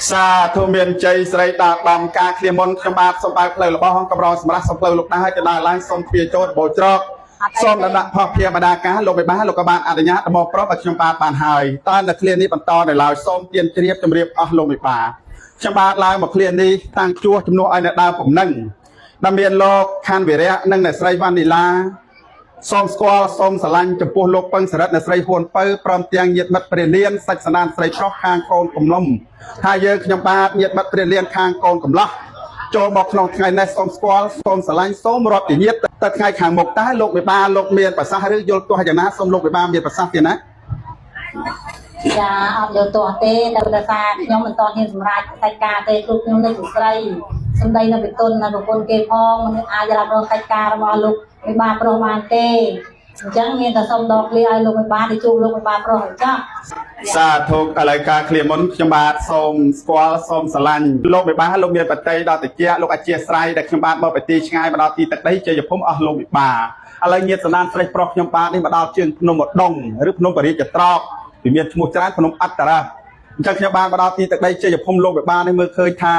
សាធុមានជ័យស្រីតាដំការឃ្លាមុនខ្ញុំបាទសូមបើកផ្លូវរបស់កម្រងសម្រាប់សូមផ្លូវលោកដែរឲ្យទៅដល់ឡើងសូមទ្វារចូលរបូច្រកសូមដាក់ផុសភាបដាការលោកបេបាលោកក៏បានអនុញ្ញាតមកប្រុសឲ្យខ្ញុំបាទបានហើយតើនៅឃ្លានេះបន្តនៅឡើយសូមទៀនជ្រាបជម្រាបអស់លោកបេបាខ្ញុំបាទឡើងមកឃ្លានេះតាំងជួសជំនួសឲ្យនៅដើមបំណឹងដែលមានលោកខាន់វិរៈនិងអ្នកស្រីវ៉ាន់នីឡា សូមស្គាល់សូមស្រឡាញ់ចំពោះលោកពឹងសរិទ្ធអ្នកស្រីហ៊ួនពៅព្រមទាំងញាតិមិត្តព្រះលានសាច់សនានស្រីប្រុសខាងកូនកំឡុំថាយើងខ្ញុំបាទញាតិមិត្តព្រះលានខាងកូនកំឡោះចូលមកក្នុងថ្ងៃនេះសូមស្គាល់សូមស្រឡាញ់សូមរាប់ជាញាតិទៅថ្ងៃខាងមុខតើលោកមេបាលោកមានប្រសាសន៍ឬយល់ទាស់យ៉ាងណាសូមលោកមេបាមានប្រសាសន៍ទៀតណា ចាអត់យល់ទាស់ទេតែដោយសារខ្ញុំមិនតហ៊ានសម្រេចកិច្ចការទេគឺខ្ញុំនៅជាស្រីសម្ដីនៅពិទុននៅប្រពន្ធគេផងមិនអាចរ៉ាប់រងកិច្ចការរបស់លោកមេបាប្រុសបានទេអញ្ចឹងមានតែសុំដកឃ្លាឲ្យលោកមេបាទៅជួបលោកមេបាប្រុសអញ្ចឹង សាធុឥឡូវការឃ្លាមុនខ្ញុំបាទសូមស្គាល់សូមស្រឡាញ់លោកមេបាលោកមានបតីដល់តិចលោកអធិស្ឋានដែលខ្ញុំបាទមកពីទីឆ្ងាយមកដល់ទីទឹកដីជ័យភូមិអស់លោកមេបាឥឡូវញាតិសន្តានស្រីប្រុសខ្ញុំបាទនេះមកដល់ជើងភ្នំឧដុង្គឬភ្នំបរិជ្ជត្រកវាមានឈ្មោះច្រើនភ្នំអត្តរៈអញ្ចឹងខ្ញុំបាទមកដល់ទីទឹកដីជ័យភូមិលោកមេបានេះមើលឃើញថា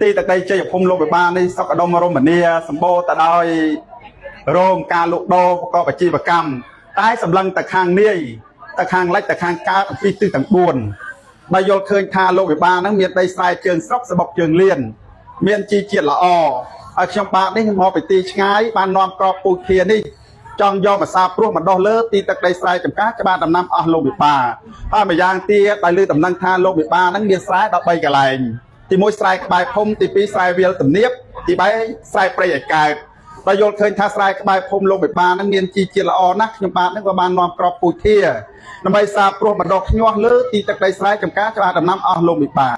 ទីទឹកដីជ័យភូមិលោកមេបានេះសុខដុមរមនាសម្បូរទៅដោយរោងការលក់ដូរប្រកបអាជីវកម្មតែសម្លឹងតែខាងនាយ ទៅខាងលិចទៅខាងកើតអំពីទិសទាំង4បើយល់ឃើញថាលោកវិបាលហ្នឹងមានដីស្រែជើងស្រុកសបុកជើងលៀនមានជីជាតិល្អហើយខ្ញុំបាទនេះមកពីទីឆ្ងាយបាននាំក្របពូជធានេះចង់យកម្សាព្រោះមកដោះលើទីទឹកដីស្រែចម្ការច្បារដំណាំអស់លោកវិបាលហើយម្យ៉ាងទៀតដោយលើដំណឹងថាលោកវិបាលហ្នឹងមានស្រែ13កន្លែងទី1ស្រែក្បែរភូមិទី2ស្រែវាលទំនាបទី3ស្រែព្រៃឲ្យកើត ដល់យល់ឃើញថាស្រែក្បែរភូមិលោកបេបានឹងមានជីជាតិល្អណាស់ខ្ញុំបាទនឹងក៏បាននាំក្របពូជធាដើម្បីសាបព្រោះបណ្ដោះខ្ញាស់លើទីទឹកដីស្រែចំការច្បារដំណាំអស់លោកបេបា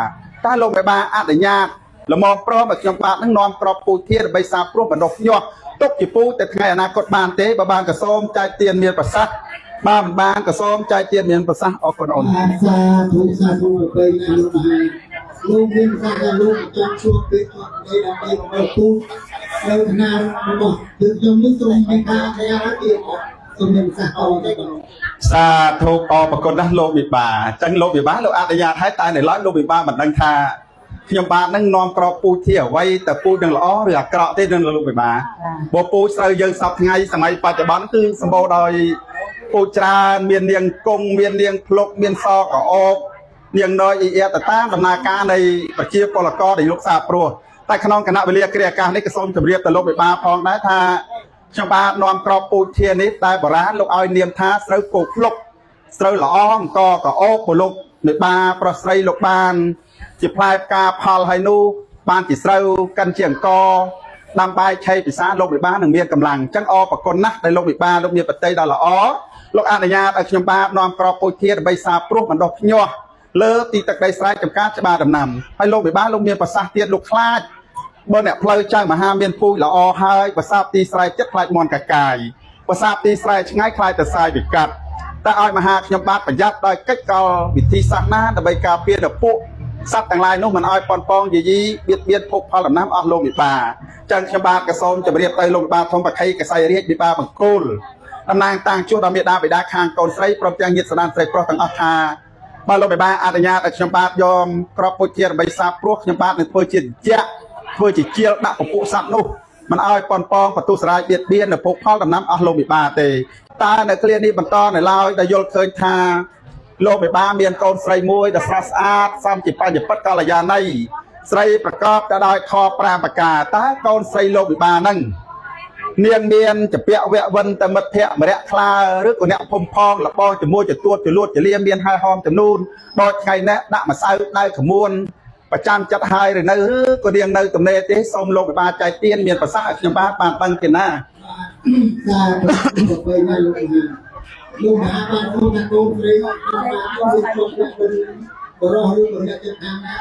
តើលោកបេបាអនុញ្ញាតលមព្រមឲ្យខ្ញុំបាទនឹងនាំក្របពូជធាដើម្បីសាបព្រោះបណ្ដោះខ្ញាស់ទុកជាពូជតែថ្ងៃអនាគតបានទេបើបានក៏សូមចែកទានមានប្រសាសន៍បើមិនបានក៏សូមចែកទានមានប្រសាសន៍អរគុណអូន បាទសាធុសាធុប្របីណាលោកមហាលោកមានប្រសាសន៍ថាលោកចង់ជួបពេលគាត់នេះដើម្បីបំរើពូជនៅឋានៈរបស់យើងខ្ញុំនេះសូមមានការអនុញ្ញាតឲ្យទៀតសូមមានប្រសាសន៍តទៅបាទ សាធុអរប្រគុណណាស់លោកវិបាអញ្ចឹងលោកវិបាលោកអនុញ្ញាតឲ្យតែនៅឡើយលោកវិបាមិនដឹងថាខ្ញុំបាទនឹងនាំក្របពូជធាអ្វីតែពូជនឹងល្អឬអាក្រក់ទេនឹងលោកវិបាបើពូជស្រូវយើងសពថ្ងៃសម័យបច្ចុប្បន្នគឺសម្បូរដោយពូជច្រើនមាននាងគង់មាននាងភ្លុកមានសកអោបនាងណយអ៊ីអែទៅតាមដំណើរការនៃប្រជាពលករដែលលោកសាព្រោះតែក្នុងគណៈវេលាគ្រាអាកាសនេះក៏សូមជម្រាបទៅលោកវិបាផងដែរថាខ្ញុំបាទនាំក្របពូជធានេះតែបុរាណលោកឲ្យនាមថាស្រូវគោភ្លុក ស្រូវល្អអង្គកអោបពលុកមេបាប្រុសស្រីលោកបាន ជាផ្លែផ្កាផលហើយនោះបានជាស្រូវកិនជាអង្គដាំបាយឆៃពិសាលោកវិបានឹងមានកម្លាំងអញ្ចឹងអរប្រគុណណាស់ដែលលោកវិបាលោកមានបតីដ៏ល្អលោកអនុញ្ញាតឲ្យខ្ញុំបាទនាំក្របពូជធាដើម្បីសាព្រោះបណ្ដោះភ្ញាស់លើទីទឹកដីស្រែចម្ការច្បារដំណាំហើយលោកវិបាលោកមានប្រសាសន៍ទៀតលោកខ្លាចបើអ្នកផ្លូវចៅមហាមានពូជល្អហើយប្រសាទទីស្រែចិត្តខ្លាចមន់កាកាយប្រសាទទីស្រែឆ្ងាយខ្លាចតែសាយវិកាត់ តើឲ្យមហាខ្ញុំបាទប្រយ័ត្នដោយកិច្ចកលវិធីសាស្ត្រណាដើម្បីការពារដល់ពួកសត្វទាំងឡាយនោះមិនឲ្យប៉ុនប៉ងយាយីបៀតបៀនភោគផលដំណាំអស់លោកវិបាចឹងខ្ញុំបាទក៏សូមជម្រាបទៅលោកវិបាធំបខីកសៃរាជវិបាបង្គោលតំណាងតាំងជួសដល់មេដាបិតាខាងកូនស្រីព្រមទាំងញាតិសន្តានស្រីប្រុសទាំងអស់ថាបើលោកវិបាអនុញ្ញាតឲ្យខ្ញុំបាទយកក្របពុជជាដើម្បីសាបព្រោះខ្ញុំបាទនឹងធ្វើជាជាក់ធ្វើជាជាលដាក់ពពួកសត្វនោះមិនឲ្យប៉ុនប៉ងបន្ទុះសរាយបៀតបៀននៅភោគផលដំណាំអស់លោកវិបាទេតើនៅគ្រានេះបន្តនៅឡើយដែលយល់ឃើញថាលោកវិបាមានកូនស្រីមួយដ៏ស្រស់ស្អាតសំជាបញ្ញពិតកល្យាណីស្រីប្រកបទៅដោយខ5ប្រការតើកូនស្រីលោកវិបានឹងនាងមានចពៈវៈវិនតមិត្តភ័ក្តិមរៈខ្លាឬក៏អ្នកភុំផងលបងជាមួយចទួតចលួតចលាមានហើយហោមចំនួនដោយថ្ងៃនេះដាក់ម្សៅដៅក្មួនប្រចាំចិត្តហើយឬនៅឬក៏នាងនៅទំនេរទេសូមលោកវិបាចែកទានមានប្រសាសន៍ឲ្យខ្ញុំបាទបានដឹងទេណា សាធុប្របីណាលោកមហាលោកមហាបានพูดថាកូនស្រីខ្ញុំបាទមានជួបអ្នកបរោះឬក៏អ្នកចិត្តខាងណា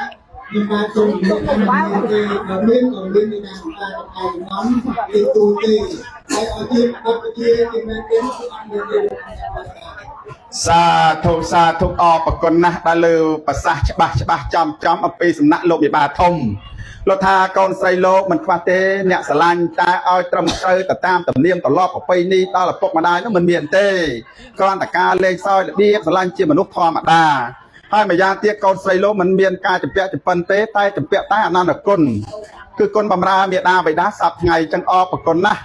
ខ្ញុំបាទសូមលោកមហាទេបើមានក៏មាននៅតាមការកែចំណំទីទូទេហើយឲ្យជាបព្វជិជាមែនទេគឺអត់មានទេលោកមហាបាទ សាធុសាធុអរប្រគុណណាស់ដែលលើប្រសាសន៍ច្បាស់ច្បាស់ចំចំអំពីសំណាក់លោកវិបាធំលោកថាកូនស្រីលោកមិនខ្វះទេអ្នកស្រឡាញ់តែឲ្យត្រឹមត្រូវទៅតាមទំនៀមទម្លាប់ប្រពៃណីដល់ឪពុកម្ដាយនោះមិនមានទេគ្រាន់តែការលេងសើចរបៀបស្រឡាញ់ជាមនុស្សធម្មតា ហើយម្យ៉ាងទៀតកូនស្រីលោកមិនមានការចម្ពាក់ចម្ពិនទេតែចម្ពាក់តែអនន្តគុណគឺគុណបំរើមេដាបិតាសប្ថ្ងៃចឹងអរប្រគុណណាស់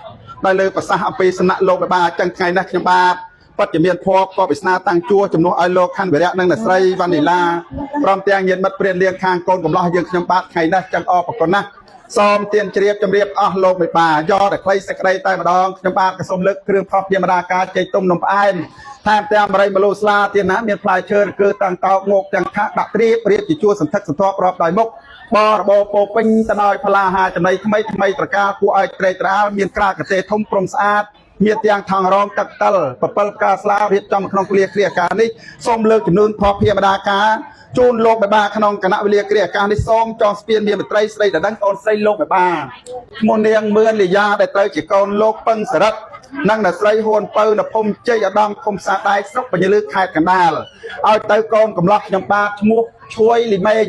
ដែលលើប្រសាសន៍អំពីសំណាក់លោកបបាចឹងថ្ងៃនេះខ្ញុំបាទពិតជាមានភ័ព្វក៏វាសនាតាំងជួជំនួសឲ្យលោកខណ្ឌវិរៈនិងអ្នកស្រីវ៉ានីឡាព្រមទាំងញាតិមិត្តព្រានលៀងខាងកូនកំឡោះយើងខ្ញុំបាទថ្ងៃនេះចឹងអរប្រគុណណាស់សូមទានជ្រាបជម្រាបអស់លោកមេបាយកតែខ្លីសេចក្តីតែម្ដងខ្ញុំបាទក៏សូមលើកគ្រឿងផុសធម្មតាការជ័យទុំនំផ្អែមថែមទាំងមរៃមលូស្លាទៀតណាមានផ្លែឈើគឺតាំងតោកងោកទាំងខាក់ដាក់ត្រៀបរៀបជាជួរសន្ធឹកសន្ធាប់រាប់ដោយមុខបរបោពោពេញទៅដោយផ្លាហាចំណីថ្មីថ្មីត្រកាលគួរឲ្យត្រេកត្រអាលមានក្រាកទេធំព្រំស្អាតមានទាំងថងរងទឹកតិលពពិលផ្កាស្លារៀបចំក្នុងគ្រាគ្រាការនេះសូមលើកចំនួនផភាមដាការជូនលោកបបាក្នុងគណៈវេលាគ្រាការនេះសូមចងស្ពានមានមត្រីស្រីដណ្ដឹងអូនស្រីលោកបបាឈ្មោះនាងមឿនលីយ៉ាដែលត្រូវជាកូនលោកពឹងសរិទ្ធនិងអ្នកស្រីហ៊ួនពៅនៅភូមិជ័យឧត្តមឃុំសាដែកស្រុកបញ្ញលឺខេត្តកណ្ដាលឲ្យទៅកូនកំឡោះខ្ញុំបាទឈ្មោះឈួយលីម៉េង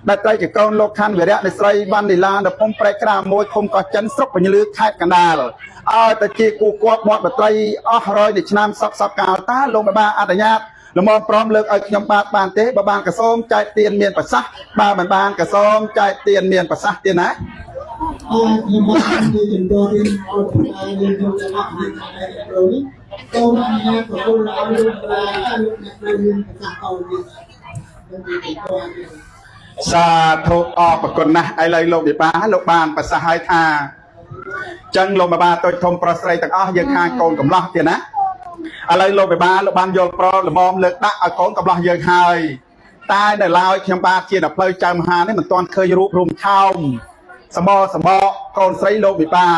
ដែលត្រូវជាកូនលោកខណ្ឌវិរៈនៃស្រីវ៉ាន់លីឡានៅភូមិព្រែកក្រាមួយឃុំកោះចិនស្រុកបញ្ញលឺខេត្តកណ្ដាលឲ្យទៅជាគូគប់មាត់បត្រីអស់រយនៃឆ្នាំសពសពកាលតាលោកបាអនុញ្ញាតលំព្រមលើកឲ្យខ្ញុំបាទបានទេបើបានក៏សូមចែកទានមានប្រសាសន៍បើមិនបានក៏សូមចែកទានមានប្រសាសន៍ទៀតណា អរខ្ញុំបាទជាជំនួសទៀតឲ្យពុទ្ធយើងខ្ញុំទាំងអស់គ្នាខាងឯកនេះសូមអនុញ្ញាតប្រគល់ឲ្យលោកប្រាលោកអ្នកត្រូវមានប្រសាសន៍តទៀតនឹងទីទៅទៀត សាធុអរប្រគុណណាស់ឥឡូវលោកវិបាលោកបានប្រសាសន៍ឲ្យថាចឹងលោកវិបាតូចធំប្រុសស្រីទាំងអស់យើងខាងកូនកំឡោះទៀតណាឥឡូវលោកវិបាលោកបានយល់ប្រល្មមលើកដាក់ឲ្យកូនកំឡោះយើងហើយតែនៅឡើយខ្ញុំបាទជាដល់ផ្លូវចៅមហានេះមិនទាន់ឃើញរូបរួមឆោមសម្បសម្បកូនស្រីលោកវិបា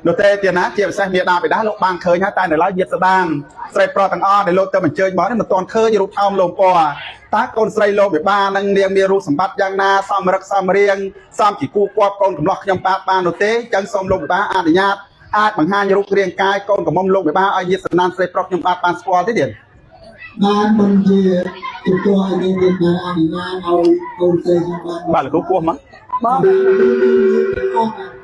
នោះទេទៀតណាជាពិសេសមេដាបិតាលោកបានឃើញហើយតែនៅឡើយញាតិសដានស្រីប្រុសទាំងអស់ដែលលោកទៅអញ្ជើញមកនេះមិនទាន់ឃើញរូបឆោមលោកពណ៌តើកូនស្រីលោកវិបានឹងនាងមានរូបសម្បត្តិយ៉ាងណាសមរឹកសមរៀងសមជាគូគប់កូនកំឡោះខ្ញុំបាទបាននោះទេចឹងសូមលោកវិបាអនុញ្ញាតអាចបង្ហាញរូបរាងកាយកូនកំមុំលោកវិបាឲ្យញាតិសន្តានស្រីប្រុសខ្ញុំបាទបានស្គាល់ទេទៀត បានមិនជាជំនួសឲ្យយើងមានអនុញ្ញាតឲ្យកូនស្រីខ្ញុំបាន បាទលោកគ្រូពោះមក បង អស់